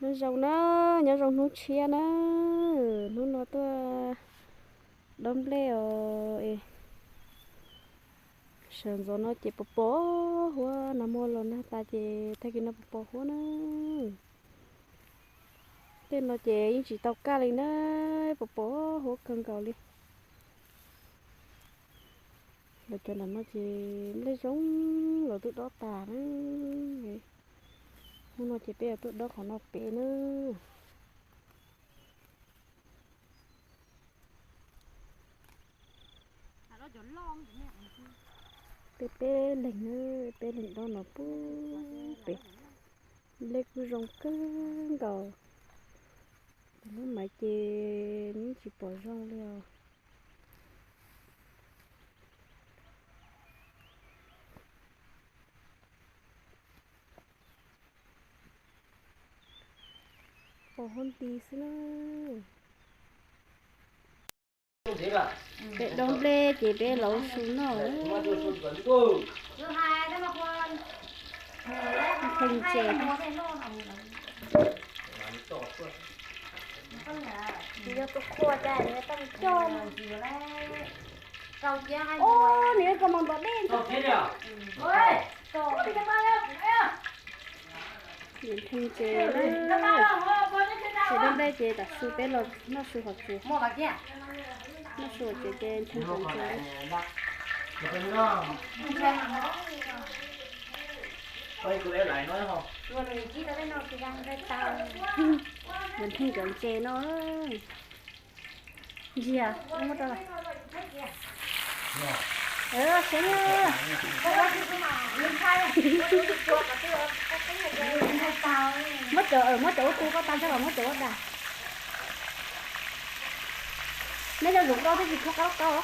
Nyob zoo na, nyob zoo hnub tshiab na, hnub no tuaj dob nplej os. Sawv ntxov no ces pos pos huab, nag hmo los nag tas ces tag kis no pos pos huab na. Tej no ces yeej tsis tau kaj li na, pos pos huab kawg nkaus li. Lawv cov nram no ces nplej zoo los twb dob tas na. Hnub no ces peb yuav tuaj dob qhov no pem na. Peb peb leeg na, peb leeg dob no pub pem. Nplej kuj zoo kawg nkaus. Lub maiv ces nws tsis pom zoo li os. Pos huab nti xwb na. Peb dob nplej ces peb los ua su noj. Ntsees. Ub, nws yuav kos mos ntom dej. Ntsees na. Tsis dob nplej ces tam su peb los noj su hauv tsev. Noj su hauv tsev ces ntsees ntsees. Ntsees cov ntses no. Ntsiag, muab rau lawm. Seb, muab cov, muab cov ua tu koj tas tso los muab cov ua dag. Neb cov lus koj twb tsis kho qab qab.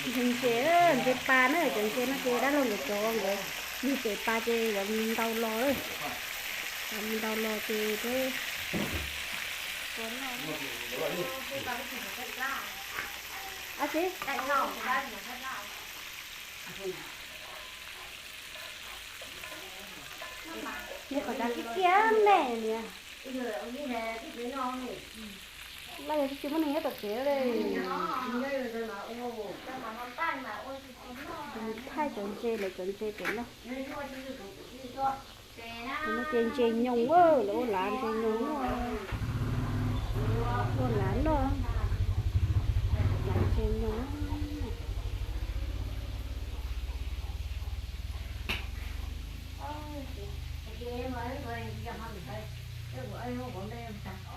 Ntses, ntses pas na, cov ntses no ces dab laug nkawd cov nkawd yug pem pas ces yuav mus ntaus los, yuav mus ntaus los ces peb, a, neb qhov tsav kiag kiag me niam. Laj yog tsis muaj neeg nyob tom tsev li. Thaij cov ntses, lawv cov ntses pem no. Ces ntses nyoos, lawv ua lav ntses nyoos, ua lav noj, lav ntses nyoos.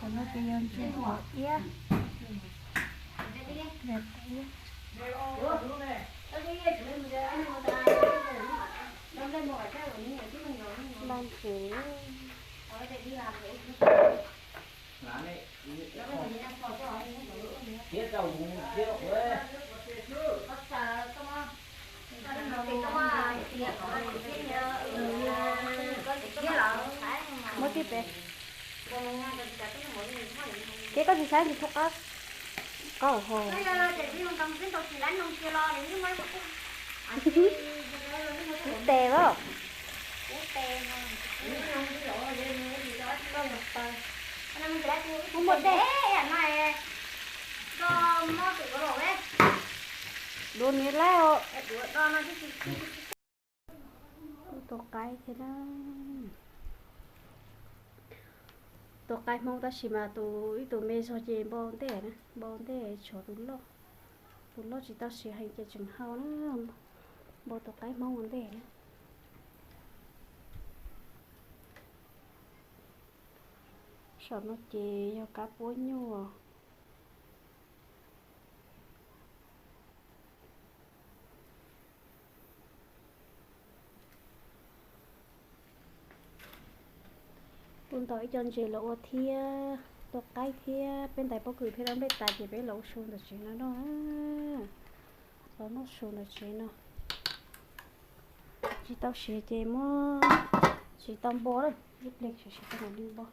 Qhov no ces yog ntses hom iab. Npaj ntses. Muab tib pem. Ces koj tsis saib ntsis thaub qab qaub ho. Kub tes los. Muaj dej. Dua ni lawm. Tua qaib thiab na. Tua qaib Hmoob tab sis mas tus ib tug me zog ces npau ntej na, npau ntej tshuav tus loj. Tus loj tsis tau siav heev ces tseem hau na. Npau tua qaib Hmoob ua ntej na. Saum no ces yog kab puab nyuj. Kuj ntau ib co ntses los ua thiab, tua qaib thiab, peb ntais pob kws thiab lub nplej tas ces peb los ua su ntawm tsev no noj. Los noj su ntawm tsev no. Tsis tau siav ces muab, tsis tau npo lawm, ib pliag siav siav tau mam li npo.